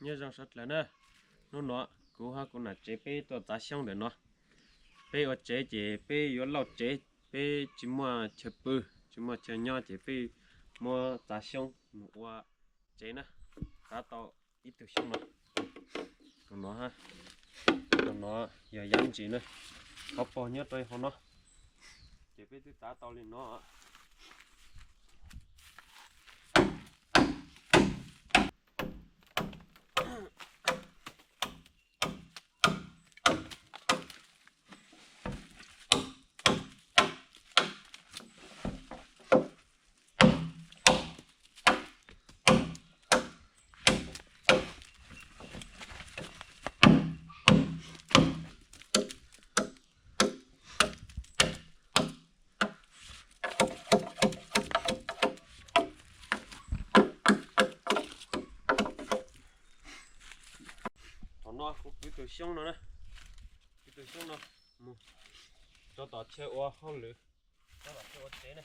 Nyob zoo sawv dlawg na, hnub no kuv hab kuv nam tsev peb tuaj txav xyoob ntawm no. Peb ua tsev ces peb yuav lauj tsev, peb tsis muaj chaw pw, tsis muaj chaw nyob ces peb muab txav xyoob mus ua tsev na. Txav tau ib tug xyoob no, tus no, tus no yog yab ntsis na, qhov pog nyob rau hauv no, ces peb twb txav tau li no. Thaum no kuv kwv tus xyoob no na, kwv tus xyoob no mus rau tom chaw ua hauj lwm, rau tom chaw ua tsev na.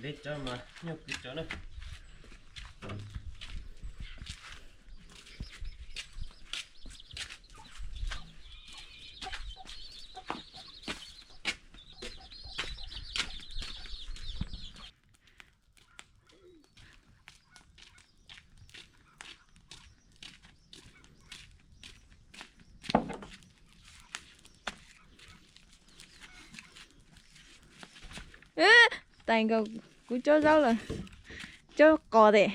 Ntev tsawv mas nyuaj kwv tsawv na. Tais nkaus kuv cob zaub lawm, cob qos tes.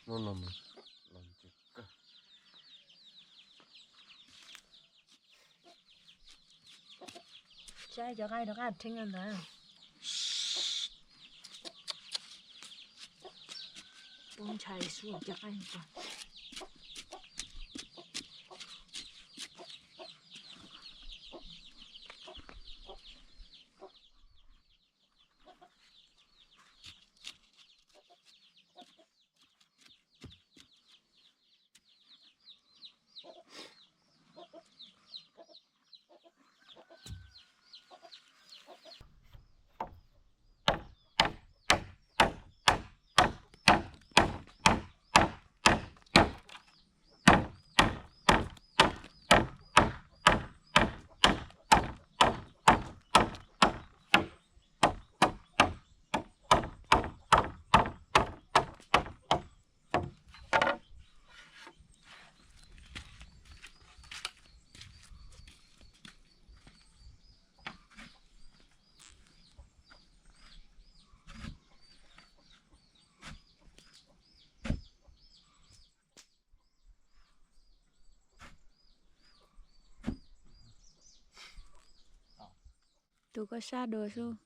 Hnub no los ntseg kawg. Saib cov qaib rov qab rheeb ntawd. Poob ntshai xwb cov qaib no. Tus koj sab dua xwb.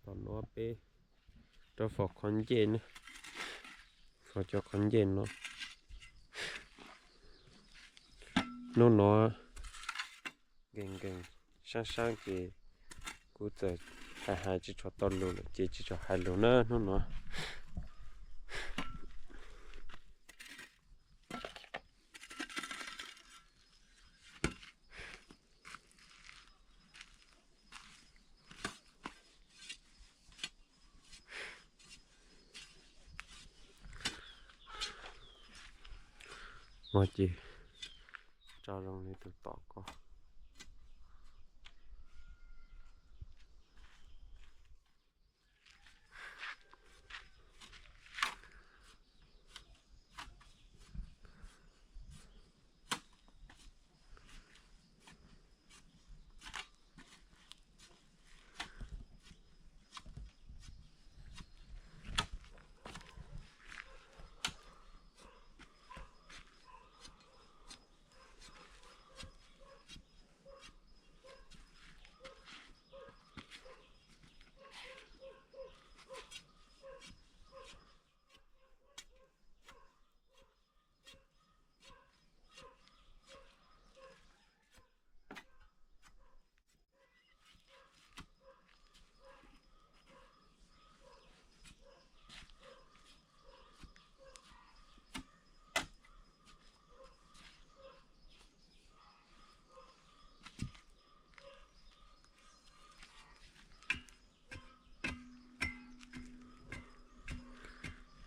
Tom no peb rau fom qhov ncej na, fom cov qhov ncej no. Hnub no nkees nkees sab sab ces kuv txawm hais hais tsis tshua tau lus lawm ces tsis tshua hais lus na hnub no. Ua ces tso zoo li tus tom ko.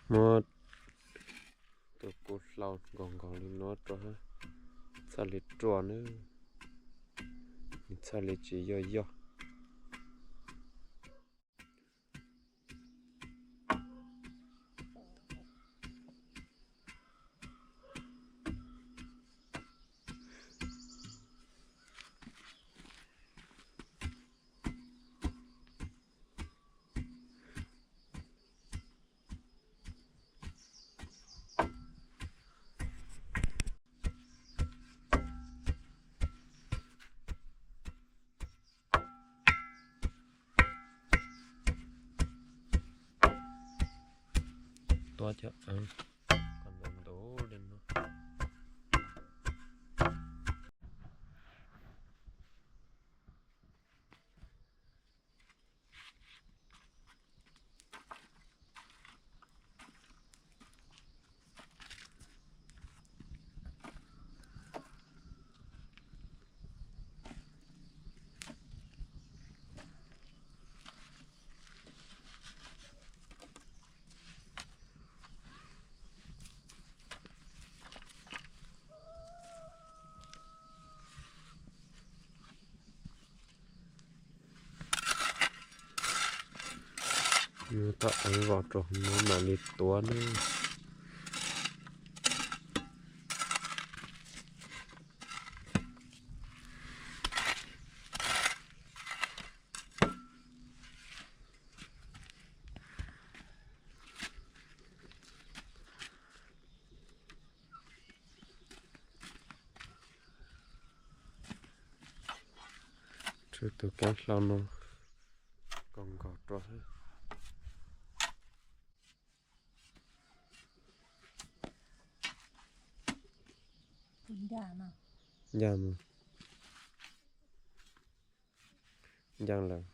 Muab tus kuv hlau nkaus nkaus li no rau, txhaj li ruaj na, nws txhaj li tsis yoj yoj. Tuav cov av kom ntau ntau li no. Nws tau ev vos rau hauv no mam li tuav na. Tshuav tus kab hlau no kom nkaus rau xwb. Ncaj mus. Ncaj lawm.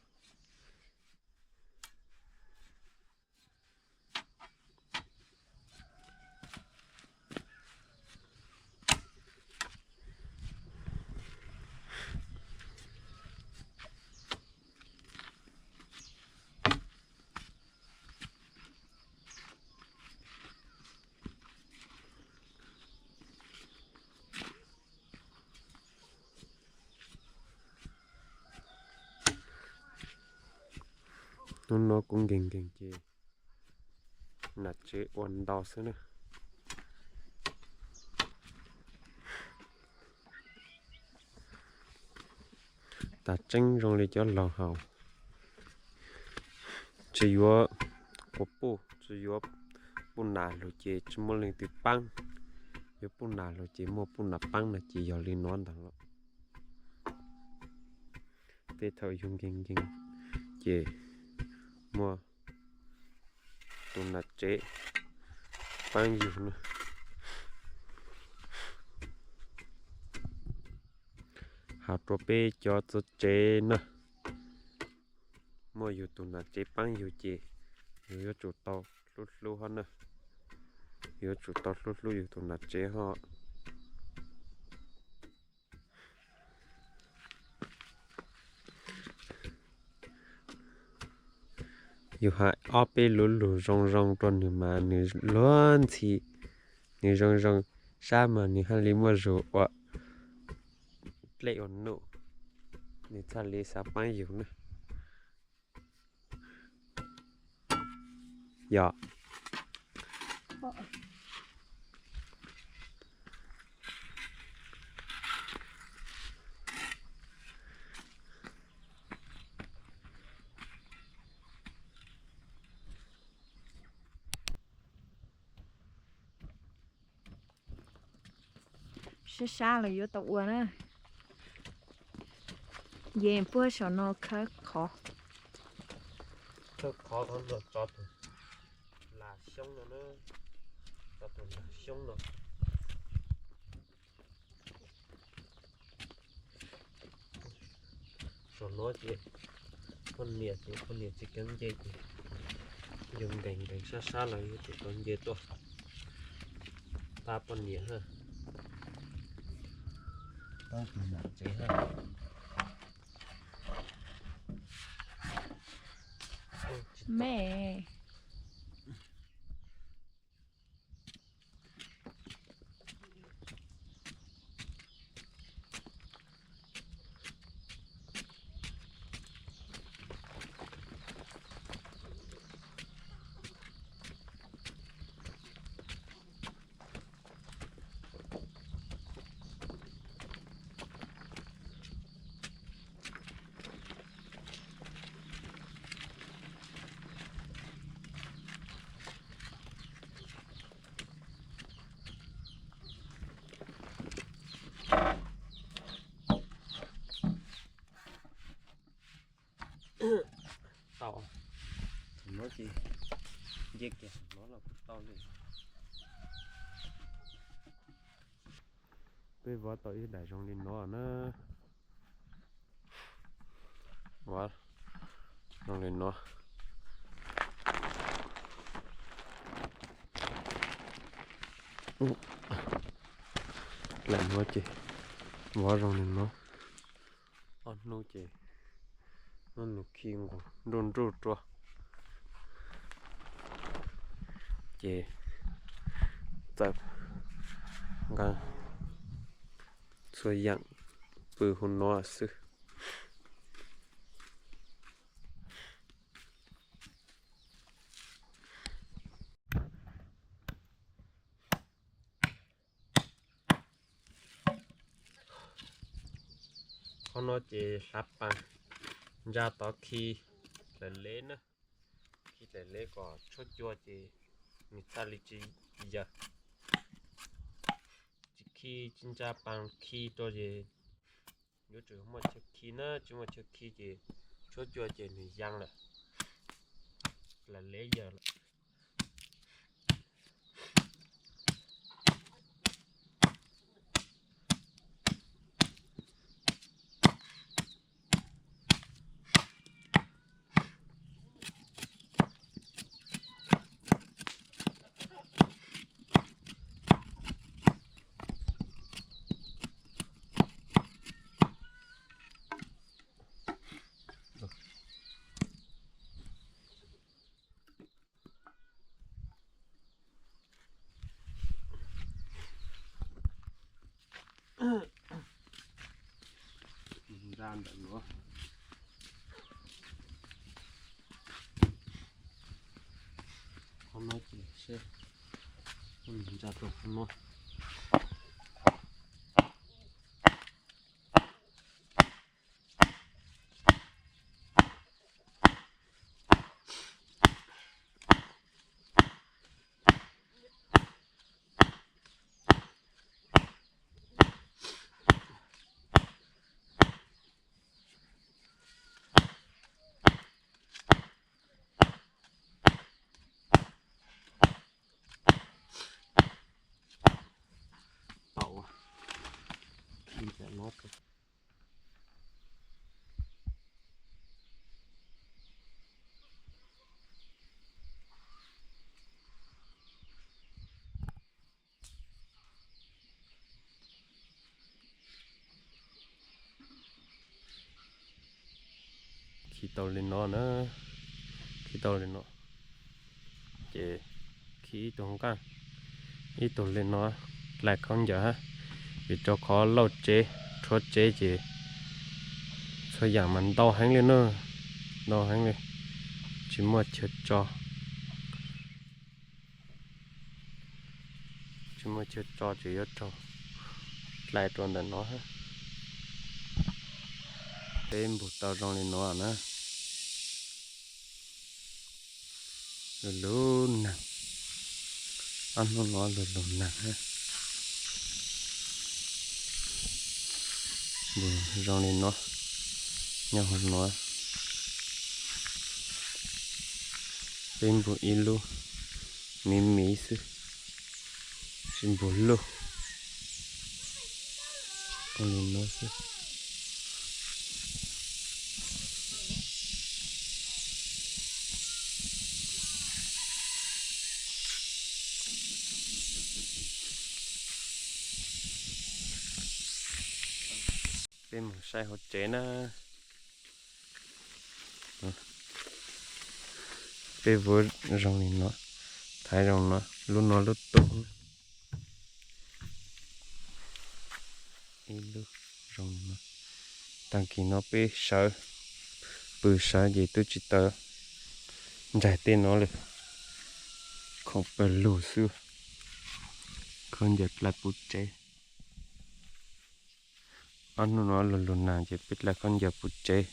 Hnub no kuv nkees nkees ces nam tsev ua ntau xwb na. Tas tseeb zoo li cov laus hais, tsis yuav quas puj, tsis yuav puj nam lug ces tsis muaj leej twg paab, yuav puj nam lug ces muaj puj nam paab na, ces yog li no ntag los. Tej thaum yug nkees nkees ces muaj tus nam tsev paab yug na. Has rua peb cov txawj tsev na, muaj yug tus nam tsev paab yug ces yug yuav tsum tau hlub hlub hab na, yuav tsum tau hlub hlub yug tus nam tsev hab. Yug has ob peb lub lug zoo zoo rua nwg mas nwg luag ntxhi, nwg zoo zoo sab mas nwg haj li muaj zug ua dlej ua num, nwg txhaj li xav paab yug na. Yog. Sab sab los yuav tau ua na. Ye puag saum no khawb qhov. Khawb qhov tod los tso tus lag xyoob no na, tso tus lag xyoob no. Saum no ces poj niam ces poj niam tsis keev nce ces yug nkees nkees sab sab los yug tsum tau nce tuaj pab poj niam hab, pab tus nam tsev hab. Me. Tau, thaum no ces nce kiag no los kuj tau li. Peb vov tau ib daim zoo li no na. Vov zoo li no. Lam no ces vov zoo li no. Ob hnub ces muab nws khi nqus nruj nruj rua, ces txawm nqa txhua yaam pw huv no xwb. No ces hlav pas ntsa tod khi dlaim lev na, khi dlaim lev kom tshuab cua ces nws txhaj li tsis yawg. Tsis khi, tsis ntsa pas khi rau ces yuav tsum muaj chaw khi na, tsis muaj chaw khi ces tshuab cua ces nws yaa lawm, dlaim lev yawg lawm. Ntsa ntawm no, qhov no ces seb, ntsa rau qhov no. Tau, khi ntawm no. Khi tau li no na, khi tau li no, ces khi ib tug nqaj, ib tug li no, dlai khaub ncaws hab, vim rau qhov lauj tsev, rhuav tsev ces txhua yam mas ntau heev li na, ntau heev li, tsis muaj chaw tso. Tsis muaj chaw tso ces yuav raug dlai rau ntawm no. Peb npug tau zoo li no na. Lug lug nag, ob hnub no lug lug nag. Npug zoo li no, nyob hauv no. Peb npug ib lub miv miv xwb, tsis npug lug, ua li no xwb. Peb mus saib hauv tsev na. Peb vuv zoo li no, thaiv zoo no, lub no lub tus. Ib lub zoo li no. Tag kis no peb sawv, pw sawv ces twb tsis tau ncaig tej no li, khoom pawg lug xwb. Khaub ncaws dlai puv tsev. Ob hnub no lug lug nag ces peb dlai khaub ncaws puv tsev.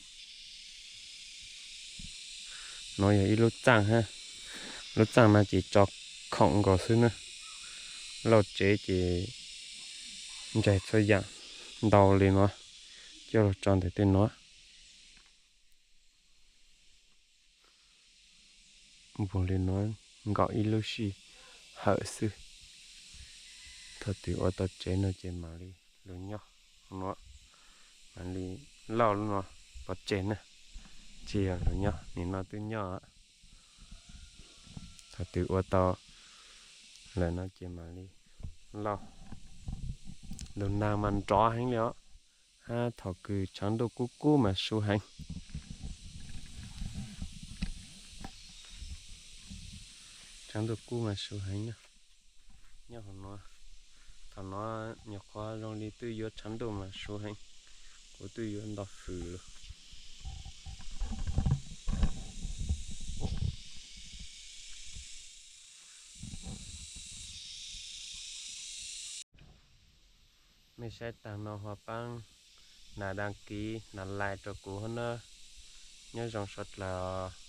No yog ib lub txaaj hab, lub txaaj no ces tso khoom nkaus xwb na. Lauj tsev ces ncaig txhua yaam ntau li no coj lug tso ntawm tej no. Npug li no nkaum ib lub sij hawm xwb. Thaum twg ua tau tsev no ces mam li lug nyob no, mam li lauj lub no pov tseg na, tsis yog lug nyob, nim no twb nyob. Thaum twg ua tau lawm no ces mam li lauj. Lug nag mas nrov heev li os, hab thaum kws tshav ntuj kub kub mas su heev. Tshav ntuj kub mas su heev nyob, nyob hauv no. Thaum no nyuam qhuav zoo li twb yuav tshav ntuj mas su heev, kuv twb yuav nto hws lawm. Mej saib taag no ho paab hnav đăng ký, hnav like rau kuv hab nawb. Nyob zoo sawv dlawg.